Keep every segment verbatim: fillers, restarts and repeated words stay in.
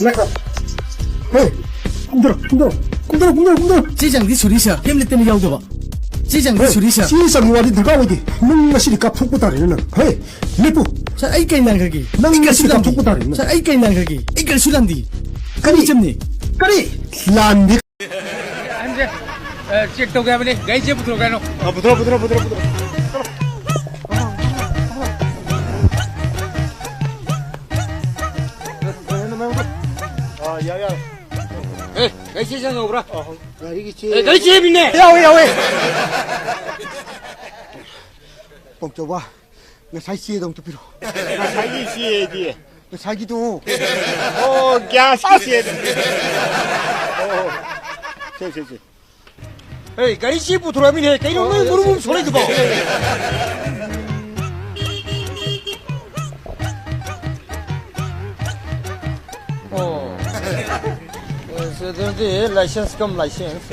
ꯉꯥꯏꯈꯣ꯫ ꯍꯦ, ꯀꯨꯝꯗꯔꯣ, ꯀꯨꯝꯗꯔꯣ, ꯀꯨꯝꯗꯔꯣ, ꯀꯨꯝꯗꯔꯣ, ꯀꯨꯝꯗꯔꯣ꯫ ꯆꯦ ꯆꯥꯡꯗꯤ ꯁꯨꯔꯤ, ꯁꯥꯔ꯫ ꯍꯦꯝꯂꯦꯠꯇꯅ ꯌꯥꯎꯗꯕ꯫ ꯆꯦ ꯆꯥꯡꯗꯤ ꯍꯦ, ꯁꯨꯔꯤ, ꯁꯥꯔ꯫ ꯆꯦ ꯆꯥꯡꯒꯤ ꯋꯥꯗꯤ ꯗꯔꯀꯥꯔ ꯑꯣꯏꯗꯦ꯫ ꯅꯪ ꯉꯁꯤꯗꯤ ꯀꯥꯞꯊꯣꯛꯄ ꯇꯥꯔꯦꯅꯦ ꯅꯪ꯫ ꯍꯦ, ꯂꯦꯞꯄꯨ꯫ ꯁꯥꯔ, ꯑꯩ ꯀꯩ ꯂꯥꯟꯈ꯭ꯔꯒꯦ? ꯅꯪ ꯑꯩ ꯀꯔꯤꯁꯨ ꯉꯁꯤꯗꯤ ꯂꯥꯟꯗꯦ꯫ ꯀꯥꯞꯊꯣꯛꯄ ꯇꯥꯔꯦꯅꯦ ꯅꯪ꯫ ꯁꯥꯔ, ꯑꯩ ꯀꯩ ꯂꯥꯟꯈ꯭ꯔꯒꯦ? ꯑꯩ ꯀꯔꯤꯁꯨ ꯂꯥꯟꯗꯦ꯫ ꯀꯔꯤ? ꯑꯩ ꯏꯆꯝꯅꯦ꯫ ꯀꯔꯤ? ꯂꯥꯟꯗꯦ꯫ ꯑꯍꯟꯁꯦ, ꯑ, ꯆꯦꯛ ꯇꯧꯒꯦ ꯍꯥꯏꯕꯅꯦ꯫ ꯒꯥꯔꯤꯁꯦ ꯄꯨꯊꯣꯔꯛꯑꯣ ꯍꯥꯏꯅꯣ? ꯑ, ꯄꯨꯊꯣꯔꯛꯑꯣ, ꯄꯨꯊꯣꯔꯛꯑꯣ, ꯄꯨꯊꯣꯔꯛꯑꯣ, ꯄꯨꯊꯣꯔꯛꯑꯣ꯫ ꯑ, ꯌꯥꯔꯦ, ꯌꯥꯔꯦ꯫ ꯑꯦ, ꯒꯥꯔꯤ ꯆꯦ ꯆꯥꯡ ꯌꯥꯎꯕ꯭ꯔꯥ? ꯑ, ꯒꯥꯔꯤꯒꯤ ꯆꯦ꯫ ꯑꯦ, ꯒꯥꯔꯤ ꯆꯦ ꯃꯤꯅꯦ꯫ ꯌꯥꯎꯋꯦ, ꯌꯥꯎꯋꯦ꯫ ꯄꯥꯎꯆꯧꯕ꯫ ꯉꯁꯥꯏ ꯆꯦꯗꯣ ꯑꯝꯇ ꯄꯤꯔꯛꯑꯣ꯫ ꯉꯁꯥꯏꯒꯤ ꯆꯦꯗꯤ? ꯉꯁꯥꯏꯒꯤꯗꯣ꯫ ꯑꯣ, ꯒ꯭ꯌꯥꯁꯀꯤ ꯆꯦꯗꯤ꯫ ꯑꯣ, ꯁꯦ, ꯁꯦ, ꯁꯦ꯫ ꯍꯦ, ꯒꯥꯔꯤ ꯆꯦ ꯄꯨꯊꯣꯔꯛꯑꯃꯤꯅꯦ꯫ ꯀꯩꯅꯣ ꯅꯣꯏ ꯃꯔꯨꯝ ꯃꯔꯨꯝ ꯁꯣꯜꯂꯛꯏꯗꯨꯕꯣ? ꯑꯣ꯫ ꯑꯦ, ꯁꯦ, ꯑꯗꯨꯗꯤ license cum license꯫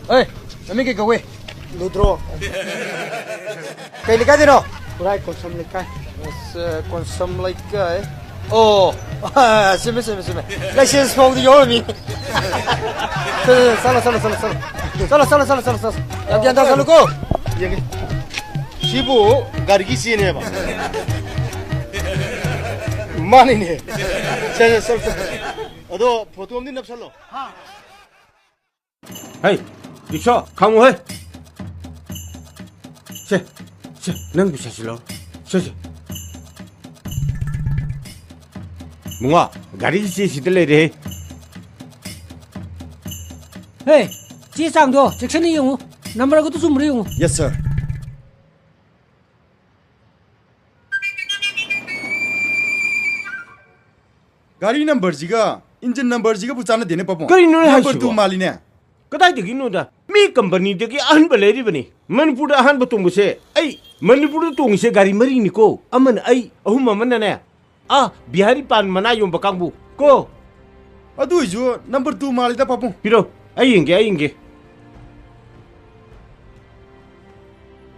ꯑꯦ, ꯍꯦ, ꯅꯃꯤꯡ ꯀꯩ ꯀꯧꯏ? ꯂꯨꯗ꯭ꯔꯣ꯫ ꯀꯩ ꯂꯩꯀꯥꯏꯗꯩꯅꯣ? ꯈꯨꯔꯥꯏ ꯀꯣꯟꯁꯝ ꯂꯩꯀꯥꯏ꯫ ꯑꯁ, ꯀꯣꯟꯁꯝ ꯂꯩꯀꯥꯏ꯫ ꯑꯣ, ꯆꯨꯝꯃꯦ, ꯆꯨꯝꯃꯦ, ꯆꯨꯝꯃꯦ꯫ License ꯐꯥꯎꯗꯤ ꯌꯥꯎꯔꯝꯃꯤ꯫ ꯆꯠꯂꯣ, ꯆꯠꯂꯣ, ꯆꯠꯂꯣ, ꯆꯠꯂꯣ꯫ ꯆꯠꯂꯣ, ꯆꯠꯂꯣ, ꯆꯠꯂꯣ, ꯆꯠꯂꯣ, ꯆꯠꯂꯣ꯫ ꯌꯥꯝ ꯒ꯭ꯌꯥꯟ ꯇꯥ ꯆꯠꯂꯨꯀꯣ꯫ ꯌꯦꯡꯒꯦ꯫ ꯁꯤꯕꯨ ꯒꯥꯔꯤꯒꯤ ꯆꯦꯅꯦꯕ꯫ ꯃꯥꯅꯤꯅꯦ꯫ ꯁꯦ, ꯁꯦ, ꯆꯠꯂꯣ, ꯆꯠꯂꯣ꯫ ꯑꯗꯣ ꯐꯣꯇꯣ ꯑꯃꯗꯤ ꯅꯞꯁꯜꯂꯣ꯫ ꯍꯩ, ꯔꯤꯛꯁꯣ, ꯈꯥꯝꯃꯨ ꯍꯩ꯫ ꯁꯦ, ꯁꯦ, ꯅꯪ ꯄꯩꯁꯥꯁꯤ ꯂꯧ꯫ ꯁꯦ, ꯁꯦ꯫ ꯏꯕꯨꯡꯉꯣ, ꯒꯥꯔꯤꯒꯤ ꯆꯦ ꯁꯤꯗ ꯂꯩꯔꯦꯍꯦ꯫ ꯍꯦ, ꯆꯦ ꯆꯥꯡꯗꯣ ꯆꯦꯛꯁꯤꯟꯅ ꯌꯦꯡꯉꯨ꯫ ꯅꯝꯕꯔꯒꯗꯣ ꯆꯨꯝꯕ꯭ꯔꯥ ꯌꯦꯡꯉꯨ꯫ Yes, sir꯫ ꯒꯥꯔꯤ ꯅꯝꯕꯔꯁꯤꯒ ꯏꯟꯖꯤꯟ ꯅꯝꯕꯔꯁꯤꯒꯕꯨ ꯆꯥꯟꯅꯗꯦꯅꯦ, ꯄꯥꯕꯨꯡ꯫ ꯀꯔꯤꯅꯣꯅꯦ ꯅꯝꯕꯔ ꯍꯥꯏꯁꯤꯕꯣ? ꯇꯨ ꯃꯥꯜꯂꯤꯅꯦ꯫ ꯀꯗꯥꯏꯗꯒꯤꯅꯣꯗ? ꯃꯤ ꯀꯝꯄꯅꯤꯗꯒꯤ ꯑꯍꯟꯕ ꯂꯩꯔꯤꯕꯅꯤ꯫ ꯃꯅꯤꯄꯨꯔꯗ ꯑꯍꯥꯟꯕ ꯇꯣꯡꯕꯁꯦ ꯑꯩ꯫ ꯃꯅꯤꯄꯨꯔꯗ ꯇꯣꯡꯉꯤꯁꯦ ꯒꯥꯔꯤ ꯃꯔꯤꯅꯤꯀꯣ꯫ ꯑꯃꯅ ꯑꯩ, ꯑꯍꯨꯝ ꯑꯃꯅꯅꯦ, ꯑꯥ, ꯕꯤꯍꯥꯔꯤ ꯄꯥꯟ ꯃꯅꯥ ꯌꯣꯟꯕ ꯀꯥꯡꯕꯨ ꯀꯣ꯫ ꯑꯗꯨ ꯑꯣꯏꯁꯨ ꯅꯝꯕꯔ ꯇꯨ ꯃꯥꯜꯂꯤꯗ, ꯄꯥꯕꯨꯡ꯫ ꯄꯤꯔꯣ, ꯑꯩ ꯌꯦꯡꯒꯦ, ꯑꯩ ꯌꯦꯡꯒꯦ꯫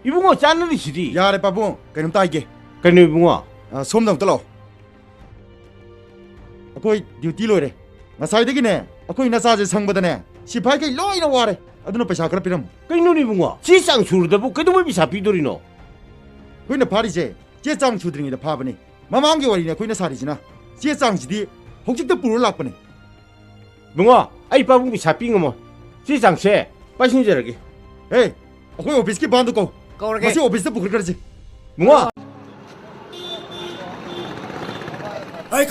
ꯏꯕꯨꯡꯉꯣ, ꯆꯥꯟꯅꯔꯤꯁꯤꯗꯤ꯫ ꯌꯥꯔꯦ, ꯄꯥꯕꯨꯡ, ꯀꯩꯅꯣꯝꯇ ꯍꯥꯏꯒꯦ꯫ ꯀꯩꯅꯣ, ꯏꯕꯨꯡꯉꯣ? ꯑ, ꯁꯣꯝꯗ ꯑꯝꯇ ꯂꯥꯛꯑꯣ꯫ ꯑꯩꯈꯣꯏ ꯗ꯭ꯌꯨꯇꯤ ꯂꯣꯏꯔꯦ꯫ ꯉꯁꯥꯏꯗꯒꯤꯅꯦ, ꯑꯩꯈꯣꯏ ꯅꯆꯥꯁꯦ ꯁꯪꯕꯗꯅꯦ, ꯁꯤꯐꯥꯏꯈꯩ ꯂꯣꯏꯅ ꯋꯥꯔꯦ꯫ ꯑꯗꯨꯅ ꯄꯩꯁꯥ ꯈꯔ ꯄꯤꯔꯝꯃꯨ꯫ ꯀꯩꯅꯣꯅꯦ ꯏꯕꯨꯡꯉꯣ? ꯆꯦ ꯆꯥꯡ ꯁꯨꯔꯗꯕꯨ ꯀꯩꯗꯧꯕꯩ ꯄꯩꯁꯥ ꯄꯤꯗꯣꯔꯤꯅꯣ? ꯑꯩꯈꯣꯏꯅ ꯐꯥꯔꯤꯁꯦ ꯆꯦ ꯆꯥꯡ ꯁꯨꯗ꯭ꯔꯤꯉꯩꯗ ꯐꯥꯕꯅꯤ꯫ ꯃꯃꯥꯡꯒꯤ ꯋꯥꯔꯤꯅꯤ ꯑꯩꯈꯣꯏꯅ ꯁꯥꯔꯤꯁꯤꯅ꯫ ꯆꯦ ꯆꯥꯡꯁꯤꯗꯤ ꯍꯧꯖꯤꯛꯇ ꯄꯨꯔ ꯂꯥꯛꯄꯅꯤ꯫ ꯏꯕꯨꯡꯉꯣ, ꯑꯩ ꯄꯥꯕꯨꯡ ꯄꯩꯁꯥ ꯄꯤ ꯉꯝꯃꯣꯏ꯫ ꯆꯦ ꯆꯥꯡꯁꯦ ꯄꯥꯏꯁꯤꯟꯖꯔꯒꯦ꯫ ꯑꯦ, ꯑꯩꯈꯣꯏ ꯑꯣꯐꯤꯁꯀꯤ ꯕꯥꯟꯗꯣ ꯀꯧ꯫ ꯀꯧꯔꯒꯦ꯫ ꯃꯁꯤ ꯑꯣꯐꯤꯁꯇ ꯄꯨꯈꯠꯈ꯭ꯔꯁꯤ꯫ ꯏꯕꯨꯡꯉꯣ,